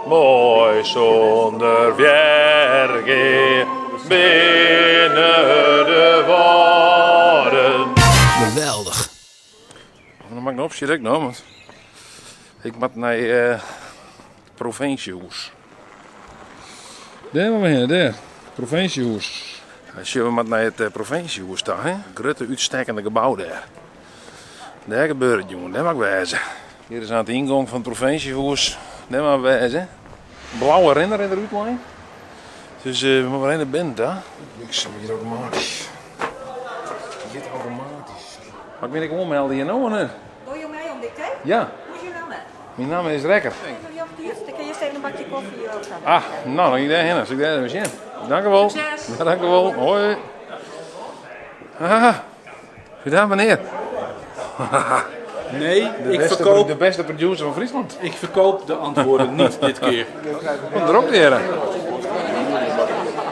Moai sûnder wjergea binne de Wâlden. Geweldich. Dan moat ik no opsjitte ek noch, want ik moat nei it provinsjehûs. Dêr moatte we hinne, dêr. Provinsjehûs. Sjoch, we moatte nei it provinsjehûs ta, hè? Grutte útstekkende gebou dêr. Dêr gebeurt it jûn, dêr moat ik wêze. Hjir is oan de yngong fan it provinsjehûs. Dêr moat we wêze. Blauwe rinner is der útlein. Dus we moatte mar even nei binnen ta. Bliksem giet automatysk. Giet automatysk. Moat ik my ek oanmelde hjir no of net? Dogge jo mei oan diktee? Ja. Hoe is jo namme? Myn namme is Rekker. Even op tiid, dan kinne je earst even in bakje kofje of sa. Ah, no dan gean ik dêrhinne. Sil ik dêr even sjen. Dankewol. Sukses. Ja, dankewol. Hoi. Ah, goeiedag menear. Nee, De ik beste, verkoop, de beste producer van Friesland. ik verkoop de antwoorden niet dit keer. Kom derop, heren.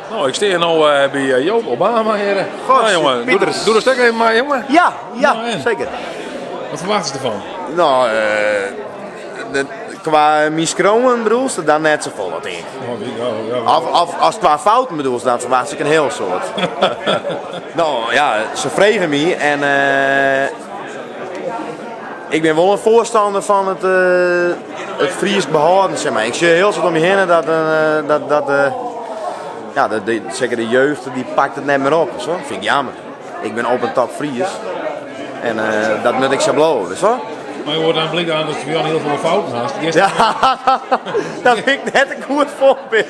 No, ik stean no by Joop Obama, heren. Nou, jongen, doe de stekker even mei, jongen. Ja, ja, Nou, en? seker. Wat ferwachtest derfan? No, kwa myn skriuwen bedoelst, dan net safolle, tink ik. Oh, ja. Of as kwa fouten bedoelst, dan ferwacht ik in hiel soad. No ja, se fregen my en ik bin wol in foarstanner fan it Frysk behâlden, sis mar. Ik sjoch hiel soad om my hinne dat, dat, dat, ja, de, seker de jeugd, dy pakt it net mear op. Zo. Fyn ik jammer. Ik bin op en top Fries en dat moat ek sa bliuwe, witst wol? Mar je hoort aan blik aan dat je al hiel folle fouten hast. Ja, dat fyn ik net in goed foarbyld.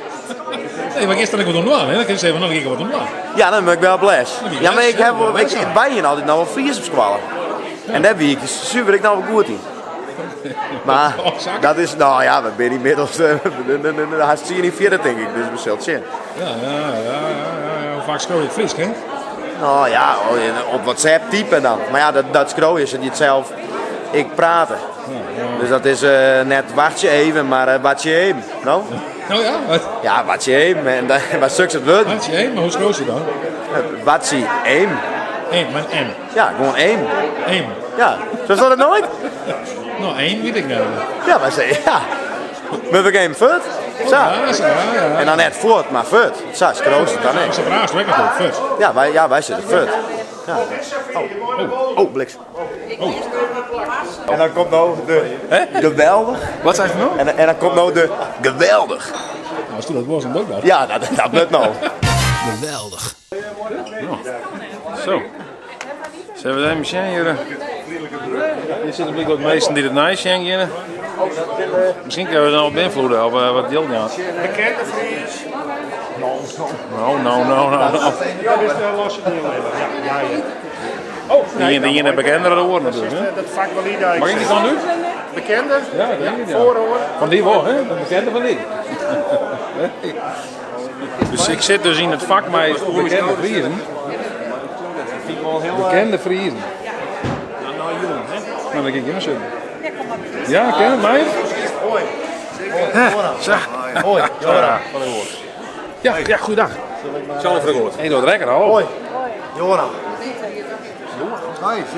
Nee, mar giest der ek wat oan dwaan, hè? Dan kinst sizze, no gean ik wat oan dwaan. Ja, dan moat ik wer op les. Ja, mar ik ha wol, ik, wy hiene altyd noch wol Fries op skoalle. En dêr wie ik suver ek noch wol goed yn. Mar dat is, no ja, we binne ynmiddels hast tsien jier fierder tink ik, dus we sille it sjen. Ja, ja, ja, ja, hoe faak skriuw je it Frysk, hè? No ja, op WhatsApp type dan. Mar ja, dat skriuwe is it sels ek prate. Dus dat is net wachtsje even, mar wachtsje even, no? No ja, wat? Ja, wachtsje even en dan, mar soks it wurden. Wachtsje even, mar hoe skriuwst it dan? Wachtsje even. Even, mei in M. Ja, gewoan even. Even. Ja, sa dat it noait? No, even wit ik net. Ja, mar se, ja. Moat ik even fuort? Sa. Ja, sa, ja. En dan net fuort, mar fuort. Sa skriuwst it dan ek. Sa praatst lekker goed, fuort. Ja, ja, wy sizze fuort. Ja. Oh, oh, bliksem. Oh. En dan komt no de geweldich. Wat seist no? En dan komt no de geweldich. No, ast dat wolst, dan doch ik dat. Ja, dat wurdt no. Geweldich. Zo. Sille we even sjen hjir? Hjir sitte blykber wat minsken dy't it neisjen geane. Miskien kinne we dan wat beynfloede of wat jild jaan. Bekende Fries. No, no, no, no. Dat is de losse deelnemer. Ja, ja, ja. Oh, De ien, de iene bekender dan de oar natuerlik. hè? Dat vak wel Liedijk. Mag ik die kant út? Bekende? Ja, denk ik, ja. Vooroor. Fan dy wol, hè? De bekende fan dy. Dus ik sit dus yn it fak mei bekende Friezen. Bekende Friezen. Nou, dan gean ik hjir mar sitten. Ja, kin it mei? Hoi. Sa. Hoi, Joran. Ja, ja, goeiedag. Zal even goed. Eduard Rekker, hallo. Hoi. Joran.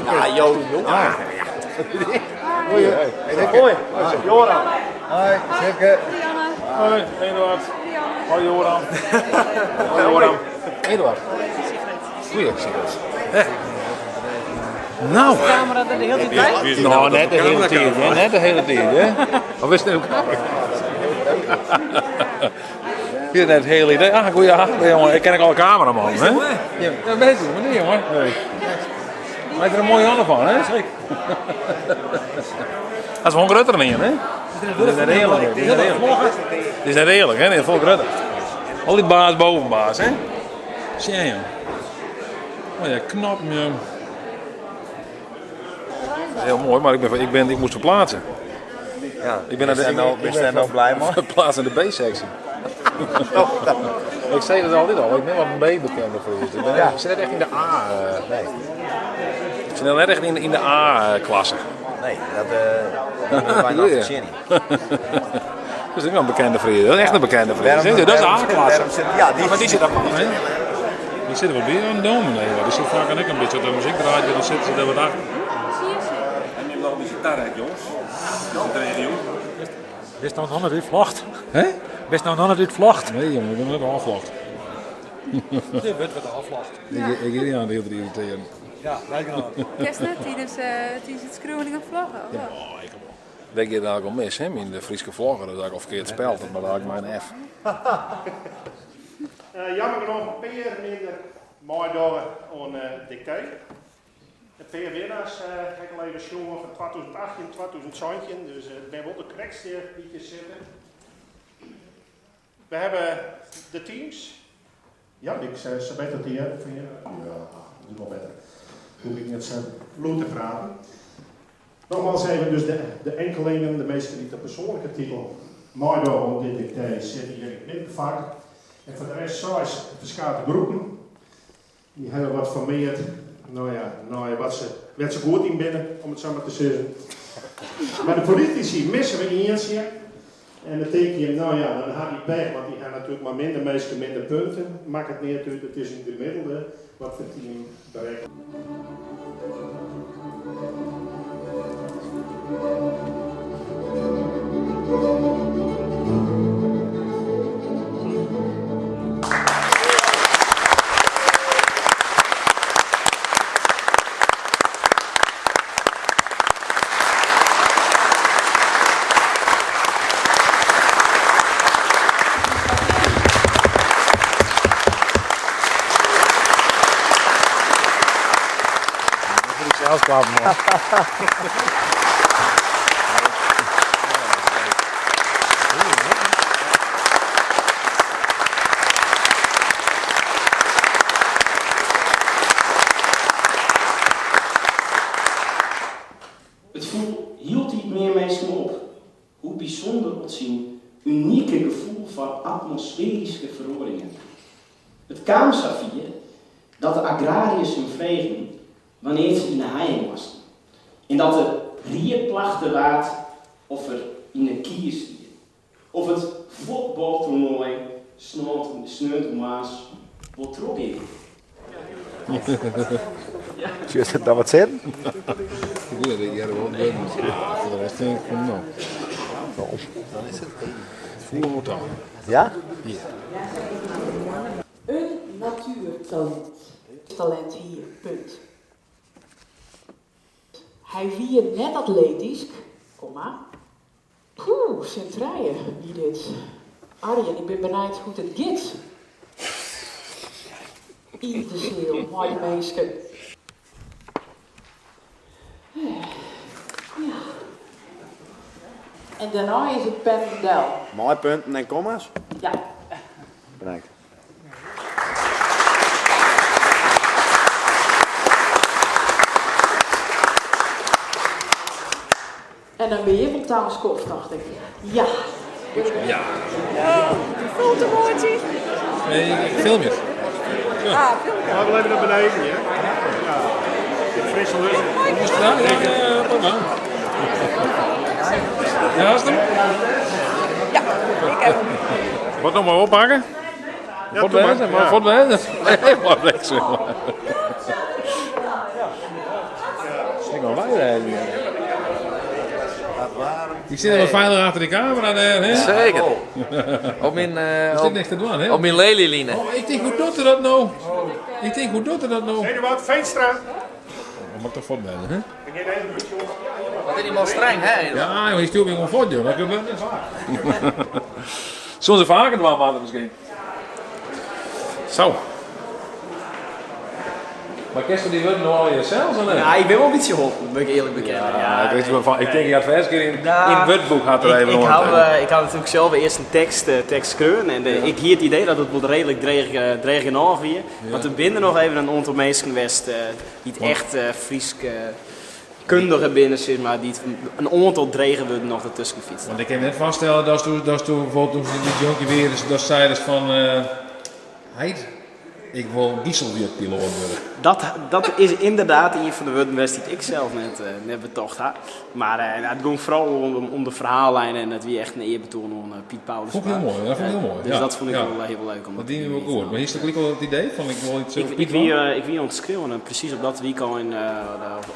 Ja, Jo. Ja. Hoi. Hoi. Joran. Hoi, Sipke. Hoi, Eduard. Hoi, Joran. Hoi, Joran. Eduard. Goeie, Sigrid. Nou. De kamera der de hiele tiid by? No, net de hiele tiid, hè. Net de hiele tiid, hè. Of is it no Hier net het hele idee. Ah, goeie jongen. Ik ken ek alle cameraman, hè? Ja, weet je, meneer, jongen. Hey. Maak der in moaie hân fan, hè? Dat is wol in grutter ien, hè? Dat is net earlik. Dat is net earlik. Dat is net earlik, hè? Dat is folle grutter. Al dy baas boven baas, hè? Sjen, jong. Oh ja, knap, jong. Hiel moai, mar ik moast ferplaatse. Ja, Ik bin bist no, bist dêr no blij mei? Ferplaatst nei de B-seksje. Ik sei dat altyd al, ik bin wat in B-bekende Fries. Ik, ben, ik sit net echt yn de A. Nee. Ik sit net echt yn de A-klasse. Nee, dat, dat moatte wy noch fertsjinje. Dat is ek noch in bekende Fries. Dat is echt in bekende Fries. Wêrom, Dat is de A-klasse. wêrom sit, ja, dy, Maar dy sit apart, hè? Die sitte wat by oan de dominee. Die sit faak ek in bytsje, as de muzyk draait, dan sitte se der wat achter. En nim noch in bytsje tarek, jonges. Dat is dreech, jong. Bist no noch net útflocht? Hè? Bist no noch net útflocht? Nee jongen, ik bin net ôfflocht. Der wurdt wat ôfflocht. Ik, ik gean dy oan it irritearjen. Ja, lijkt me Kinst net tidens, tidens it skriuwen ek flogge? Of wat? Ja, ik wol. Dêr giet it eigentlik om mis, hè? Yn de Fryske flogger is eigentlik al ferkeard speld, mar eigentlik mei in F. Jammer genôch in pear minder meidogge oan de diktee. In pear winnaars ha ik al even sjoen fan 2018, 2017, dus it binne wol de krekste dy't hjir sitte. We hawwe de teams. Ja, ik sa better te hearren fan je. Ja, dat is wol better. Hoech ik net sa lûd te praten. Nogmaals even dus de, de enkelingen, de minsken dy't de persoanlike titel meidogge oan dit diktee, sitte hjir yn it middenfak. En foar de rest seis ferskate groepen. Dy hawwe wat formeard, no ja, nei wat se, wêr't se goed yn binne, om it sa mar te sizzen. By de politisy misse we ientsje. En dan tinke jim, no ja, dan ha dy pech, want dy ha natuerlik mei minder minsken minder punten. Makket neat út, it is in gemiddelde wat it team berikt. Sels klappen, man. It foel hieltyd mear minsken op hoe bysûnder oft syn unike gefoel foar atmosfearyske feroaringen. It kaam safier dat de agrariërs him fregen wannear't se yn 'e heien moasten en dat der rieplachte waard oft er yn 'e kier stie, of it fuotbaltoernoai sneontemoarns wol trochgean koe. Sjochst dat wat sitten? Ik hear wol wurden. Foar de rest tink ik fan no. Dan is it. Foel wol ta. Ja? Ja. In natuertalint talint hie, punt. Hy wie net atletysk, komma. Poeh, sin trije wie dit. Arjen, ik bin benijd hoe't it giet yn de seal mei de minsken. Ja. En dêrnei is it pen del. Mei punten en komma's? Ja. Bedankt. En dan bin je wol ta in skoft, tocht ik. Ja. Ja. Voelt een woordje. Nee, ik film je. Ah, film je. Ja, we even naar beneden, hè? Ja. De frisse lucht. Hoe is het gedaan? Ja, Ja, is het hem? Ja, ik heb hem. Wat nog maar oppakken? Ja, Wat doe maar. wijzer, maar Ja. wat wijzer. Nee, maar niks. Ik wel wij Ik zit wel veilig achter de camera daar, hè? Zeker. Op mijn, Er zit op, niks te doen, hè? op mijn lelieline. Oh, ik denk, hoe doet hij dat nou? Ik denk, hoe doet hij dat nou? Eduard Veenstra. Dat moet ik toch voortbellen, hè? Ik ga even een jongen. Wat is die man streng, hè? Ja, joh, hij stuurt me gewoon voort, joh. Dat gebeurt niet vaak. Zullen ze vaker doen, maar misschien. Zo. Maar kerst die worden nog al jezelf, of niet? Ja, ik ben wel een beetje geholpen, moet ik eerlijk bekennen. Ja, ik, weet wel van, ik denk, ik had vijf keer in, Nou, in het Wordboek had er Ik, even ik, onder. had, ik had natuurlijk zelf eerst een tekst, tekst schreeuwen en ik hier het idee dat het wel redelijk dreig, dreig en af wie. Want er binnen nog even een aantal mensen geweest die het echt Fries kundige binnen zit, maar die het een aantal dregen worden nog ertussen gefietst. Want ik kan me net vaststellen dat toen, dat toen bijvoorbeeld toen die jonkie weer is, dat zei dus van heid. Ik wol giselwjukpiloat wurde. Dat is ynderdaad ien fan de wurden west dy't ik sels net betocht ha. Mar it gong foaral om de ferhaallijn en it wie echt in earbetoan oan Piet Paulusma. Fûn ik hiel moai, dat fûn ik hiel moai. Dus dat fûn ik wol hiel leuk om Dat die my wol goed. Mar hiest ek al it idee fan ik wol iets oer Piet dwaan? Ik wie oan it skriuwen en presys op dat wykein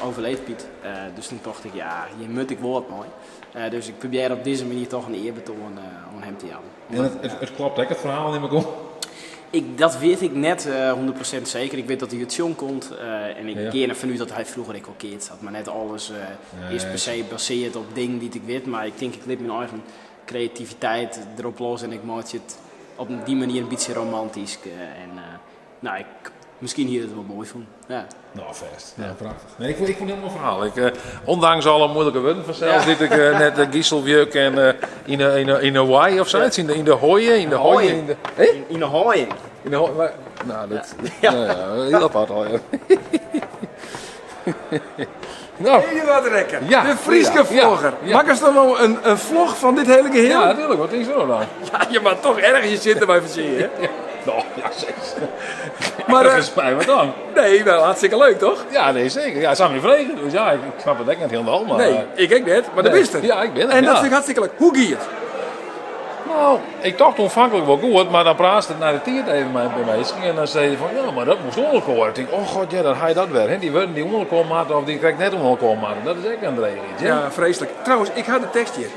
overleed Piet. Dus toen tocht ik, ja, hjir moat ik wol wat mei. Dus ik probearre op dizze manier toch in earbetoan oan him te jaan. En it klopt ek, it ferhaal nim ik oan? Ik, dat wit ik net 100% seker. Ik wit dat hy út Tsjom komt en ik gean derfan út dat hy froeger ek al keatst hat. Mar net alles is per se basearre op dingen dy't ik wit. Mar ik tink ik lit myn eigen kreativiteit derop los en ik meitsje it op dy manier in bytsje romantysk. En no, ik, miskien hie er it wol moai fûn. Ja. No, fêst. Ja, prachtich. Nee, ik fûn it in hiel moai ferhaal. Ik, ûndanks alle muoilike wurden fansels, dy't ik net giselwjuk en yn 'e wei of sayts, yn de hoie, yn de hoie, yn de, hè? Yn de haaien. Yn de hoie, no, dat, ja, hiel apart allegear. No. Eduard Rekker, Ja. de Fryske Ja. vlogger. Ja. Makkest dan no in vlog fan dit hiele geheel? Ja, natuerlik. Wat tinkst do dan? Ja, je moat toch ergens sitte by fersin, hè? No, ja, zeker. Maar, Ergens bij, wat dan? Nee, wel hartstikke leuk, toch? Ja, nee, zeker. Ja, samen frege. Dus ja, ik snap it ek net hielendal. Mar, Nee, ik ek net, mar dêr Nee. bist der. Ja, ik bin der, En dat ja. fyn ik hartstikke leuk. Hoe giet it? No, ik tocht oanfanklik wol goed, mar dan praatst it nei de tiid even mei in pear minsken en dan sei je fan ja, mar dat moast oan elkoar. Ik tink, oh god, ja, dan ha je dat wer. Hè? Dy wurden dy't oan elkoar moatte of dy't krekt net oan elkoar moatte, dat is ek in dreech iets. Hè? Ja, freeslik. Trouwens, ik ha de tekst hjir.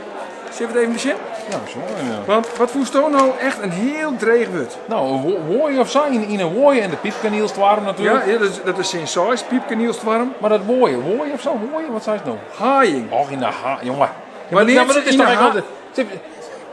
Sille we it even besjen? Ja, besjen we, ja. Want wat fûnsto no echt in hiel dreech wurd? No, in woai of sa, yn 'e woai en de pypkanielstoarm natuerlik. Ja, dat is sin seis, pypkanielstoarm. Mar dat woai, woai of sa, woai, wat seist no? Haaiing. Och, yn de ha, jonge. Maar Ja, mar dat is yn de toch ek ha- altyd...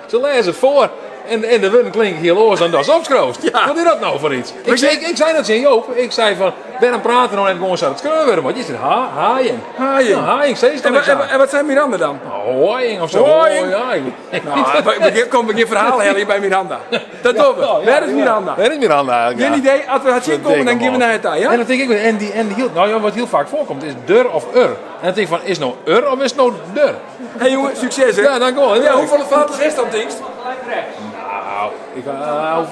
Se lêze it foar en de wurden klinke hiel oars dan datst opskriuwst. Ja. Wat is dat no foar iets? Maar Ik sei dat tsjin Joop. Ik sei fan, wêrom prate no net gewoan sa't it skreaun wurde moat? Je sizze ha, haaien. Haaien. Ja, haaiing, sis En, dan en wat sei Miranda dan? Hooiing of sa. Hooiing? Ja, ik- Nou, kom, we gean ferhaal helje by Miranda. Dat dogge we. Ja, ja, Wêr is ja. Miranda? Wêr is Miranda eigenlijk? Gjin Ja. idee. As we har tsjinkomme, dan gean we nei har ta, ja? En dan tink ik, en dy, en hiel, no ja, wat hiel faak foarkomt is der of ur. En dan tink ik fan, is it no ur of is it no der? Hey jongen, sukses hè. Ja, dankjewol. Ja, hoefolle fouten is dat, tinkst? Nou, ik,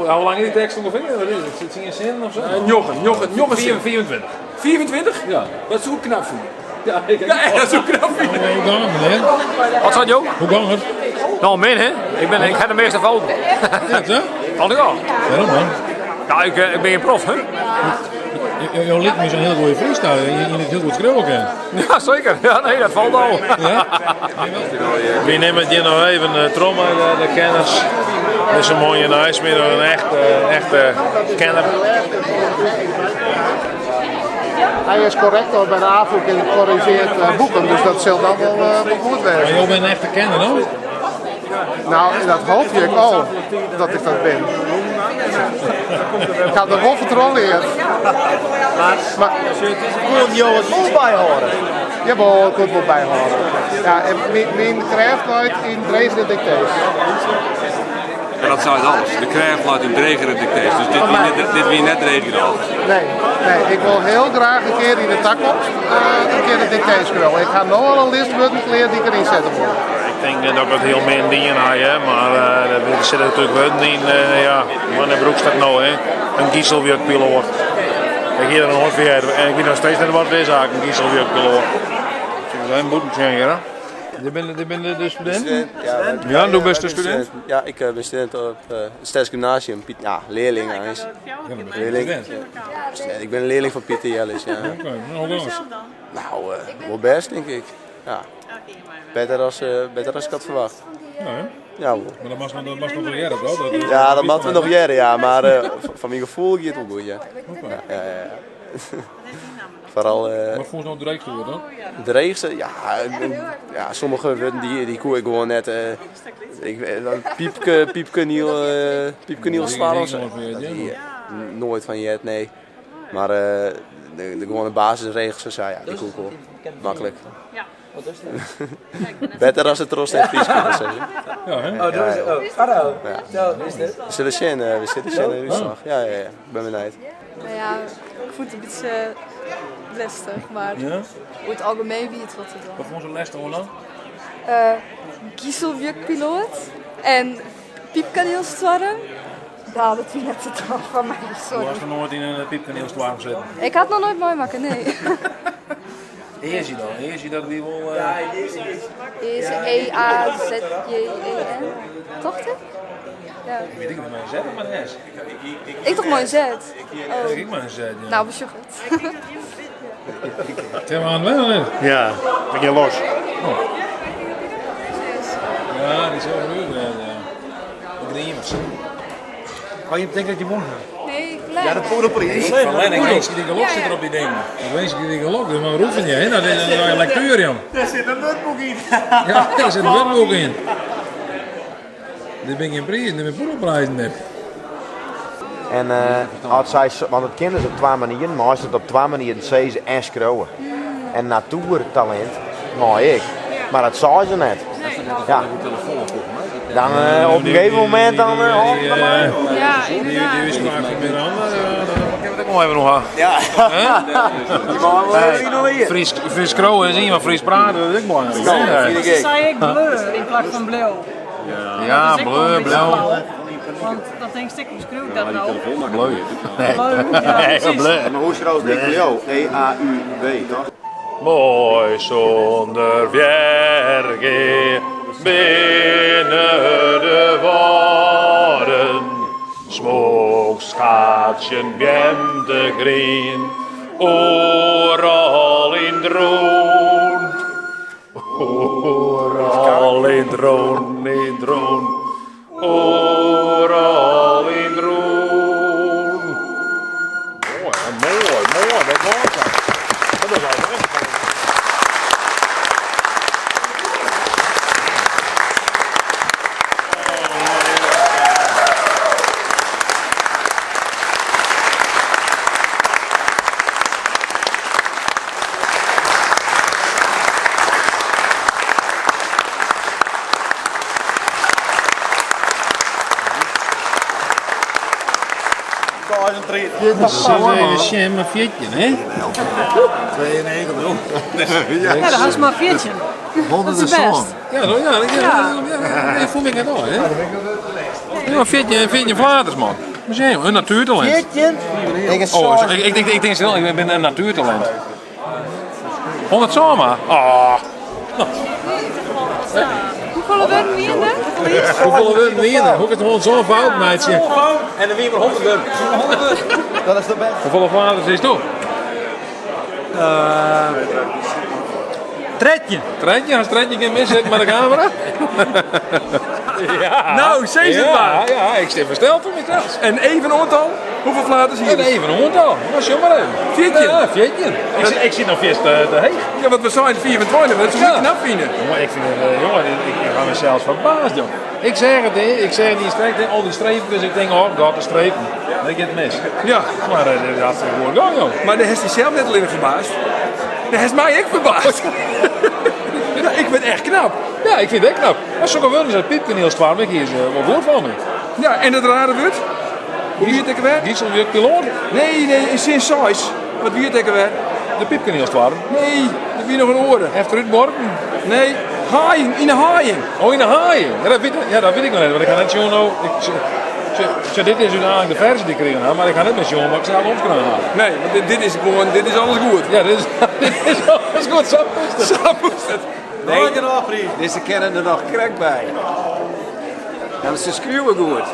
hoe lang is die tekst ongeveer? Wat is het? Zit 10 zinnen of zo? Njoggen, njoggen, njoggen zinnen. 24. 24? Ja. Dat soe ik knap fine. Ja, ik, Ja, dat soe ik knap fine. Hoe gaat het, meneer? Wat zei Jo? Hoe gaat het? Nou, min hè. Ik ha de measte fouten. Ja, zo? Al ik al. Waarom dan? Ja, ik ben geen prof hè. Jo liket my sa'n hiel goede freestyler. Je het hiel goed skriuwe kin. Ja, seker. Ja, nee, dat falt al. Ja? Wy nimme it hjir noch even troch mei de kenners. Dizze moaie neist my in echte kenner. Hy is korrektor by de Afûk en korrizjearret boeken, dus dat sil dan wol goed Mar wêze. jo binne in echte kenner, no? No, dat hoopje ik al, dat ik dat bin. Ik ha der wol fertrouwen yn. Mar Koenen jo it wol byhâlde? Jawol, ik koe it wol byhâlde. Ja, en myn krêft leit yn dregere diktees. En dat seit alles. De krêft leit yn dregere diktees. Dus dit wie net dreech genôch. Nee, nee, ik wol hiel graach in kear yn de takomst in kear in diktee skriuwe. Ik ha no al in list wurden klear dy't ik deryn sette wol. Ik tink net dat ik it hiel min dien ha, hear, mar der sitte natuerlik wurden yn, ja, wannear brûkst dat no, hè? In giselwjukpiloat. Ik hie der noch noait fan heard en ik wit noch steeds net wat it is eigentlik, in giselwjukpiloat. Sille we even bûten sjen hjir, hè? Dit binne de studinten? Ja, Ja, do bist de studint? Ja, ik bin studint op it Stedsk Gymnasium. Piet, ja, learling eins. Learling. Ja, ik bin in learling fan Piter Jelles, ja. Oké, no hoe giet it? No, wol bêst tink ik. Ja. Better as, better as ik had ferwachte. Ja, hè? Ja, wol. Mar dat moatst noch wol hearre, toch? Dat, Ja, dat moatte we noch hearre, ja. Mar fan myn gefoel giet it wol goed, ja. Ja, ja, ja. Foaral. Wat fûnst no it dreechste wurd dan? It dreechste? Ja, ja, sommige wurden dy koe ik gewoan net. Ik, pypke, pypkeniel, pypkenielstoarm of sa. Dat hie ik noait fan heard, nee. Mar de gewoane basisregels en sa, ja, dy koe ik wol. Maklik. Better as it trochsnee Frysk kinne sizze. Ja, hè? Oh, dat is, oh, Ja. We sille sjen, we sille sjen yn de útslach. Ja, ja, ja. Ik bin benijd. No ja, ik fûn it in bytsje lestich, mar Ja? oer it algemien wie it wol te dwaan. Wat fûnst it lêstich oan dan? Giselwjukpiloat en pypkanielstoarm. Dat wie net te dwaan foar my, sorry. Do hast noch noait yn in pypkanielstoarm sitten? Ik ha noch noait meimakke, nee. Eazje dan? Eazje dat wie wol. Eazje, E-A-Z-J-E-N, tocht ik? Ja. Ik wit ek net, mei in Z of mei in S? Ik tocht mei in Z. Oh. Ik mei in Z, ja. Nou, we sjogge it. Tim aan wel, hè? Ja, ik gean los. Oh. Ja, die is heel leuk, ja. De Griemers. Oh, je denkt dat je won hebt? Nee, Verlen. Ja, de poedelprijs. Verlen, ik wens je die gelok zit er op die ding. Ik wens je die gelok, dus maar oefen je, hè? Dat is een lectuur, jong. Daar zit een wordboek in. Ja, daar zit een wordboek in. Dit ben geen prijzen, dit zijn poedelprijzen. Dit. En as sy, want it kin dus op twa manieren, meist it op twa manieren sizze en skriuwe. En natoertalint mei ek, mar dat sei se net. Ja. Dan op in gegeven momint dan hâldt it dermei op. Ja, inderdaad. Die útspraak fan Miranda, dat kin ik ek wol even noch ha. Ja. Die mei wol even yn 'e Frysk, Frysk skriuwe is ien, mar Frysk prate dat is ek belangryk. Ja, dat fyn ik ek. Sei ik bleu yn plak fan bliuw. Ja, bleu, bliuw. Want dan tinkst ek, hoe skriuw ik dat no? Bleu. Bleu, ja, precies. Bleu. Maar hoe skriuwst ik bliuw? E-A-U-W, toch? Moai sûnder wjergea binne de wâlden, smûk skaatsjend beamtegrien, oeral yn 't rûn. Oeral yn 't rûn, yn 't rûn, oeral yn 't rûn. Moai, moai, moai, dat was het. Dat is al echt. Even sjen, mar 14, hè? 92. Ja, dan hast mar 14. Dat is best. Ja, ja, ja, ja, ja, fûn ik net al, hè? Ja, 14, 14 flaters, man. Museum, in natuertalint. 14? Oh, ik, ik, ik, ik denk ik ben in natuertalint. 107 mar? Oh. Hoefolle wurden wiene der? Hoefolle wurden wiene der? Hoe kinst 107 fouten meitsje? En der wie mar 100 wurden. Dat is de beste. Hoefolle flaters is do? 13. 13? Hast 13 kear mis mei de kamera? ja. Nou, sis it mar. Ja, ik stean fersteld om mysels. En even oantal? Hoefolle flaters hier? En even oantal. Nou, sjoch mar even. 14? Ja, 14. Ik, ik sit noch fierste te heech. Ja, want we seinen 25, dat soe ik knap fine. Jongen, ik vind het, jongen, ik, ik ha mysels ferbaasd, jong. Ik zeg het, ik zeg die streek, al die strepen, dus ik denk, oh god, de strepen. Dat giet mis. Ja. Maar dat is hartstikke goed gong, jong. Mar dêr hast dysels net allinnich ferbaasd. Dêr hast my ek ferbaasd. ja, ik fyn it echt knap. Ja, ik fyn it ek knap. Mar sokke wurden as pypkanielstoarm, ik is wol goed fan my. Ja, en it rare wurd? Hoe wie it ek wer? Giselwjuk piloat? Nee, nee, yn sin 6. Wat wie it ek wer? De pypkanielstoarm? Nee, der wie noch in oare. Efterútbuorken? Nee, haaien, yn 'e haaien. Oh, yn 'e haaien. Ja, dat wit, ja, dat wit ik noch net, want ik ha net sjoen no. Ik, sjoch, dit is úteinlik de ferzje dy't ik krigen ha, mar ik ha net mear sjoen wat ik sels omskreaun ha. Nee, want dit, dit is gewoan, dit is alles goed. Ja, dit is, dit is alles goed. Sa moast it. Sa moast it. Nee, dizze kinne der noch krekt by. Ja, se skriuwe goed.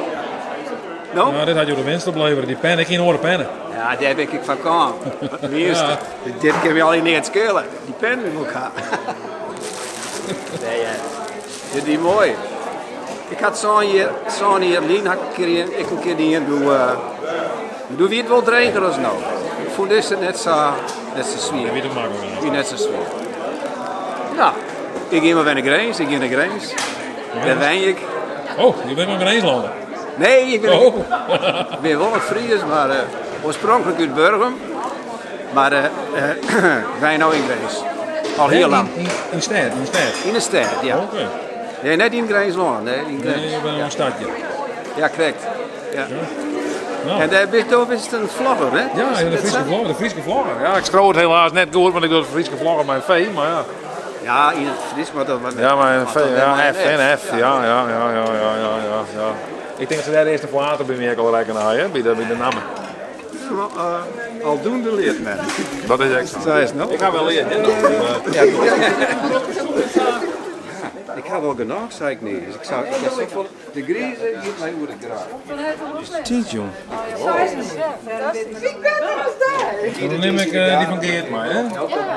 No? Nou, dit hat jo de winst oplevere, dy pen. Ik hie in oare penne. Ja, dêr bin ik fan kaam. Ja. Dit kin my allegear neat skele. Dy pen wol ik ha. Nee, ja. Dit wie moai. Ik had sân jier, sân jier lyn ha ik in kear, ek in kear dien. Doe, uh, doe wie it wol dreger as no. Ik fûn dizze net sa, net sa swier. Wie it maklik? Wie net sa swier. Nou, ik gean mar wer nei Grins. Ik gean nei Grins. Dêr wenje ik. Oh, je bent in Grinslân? Nee, ik bin, oh. ik bin wol in Fries, mar uh, oarspronklik út Burgum. Mar uh, uh, wy no yn Grins. Al hiel lang. Yn, yn stêd? Yn stêd? Yn de stêd, ja. Oké. Nee, net yn Grinslân, nee, yn Grins. Nee, je bent in een stadje. Ja, krekt. Ja. Nou. En dêr bist do bist in vlogger, hè? Ja, de Fryske vlogger, de Fryske vlogger. Ja, ik skriuw it helaas net goed, want ik doch de Fryske vlogger mei in V, mar ja. Ja, yn it Frysk, mar dat Ja, mei in V, ja, F en F, ja, ja, ja, ja, ja, ja, ja. Ik tink dat se dêr earst in flater by my ek al rekkene ha, hè? By de, by de namme. Ja, aldoende leart men. Dat is ek sa. Sa is it no. Ik ha wel leard, hè? Ja, ik ha wol genôch, sei ik nee. Dus ik zou, ik ha safolle, de grize giet my oer de gracht. Tjint, jong. Ik ben er als daar. Dan nim ik eh, die fan Geert mei, hè?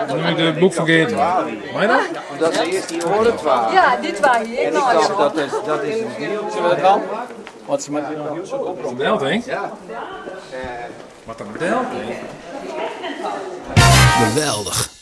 Dan nim ik de boek fan Geert mei. Mei dat? Omdat ze earst die oare twa. Ja, dit waren hier En ik nog. dacht, dat is, dat is een deal. Zullen we dat dan? Want ze moeten nog heel soort oproep. Belt, hè? Ja. Wat een belt, hè? Geweldich.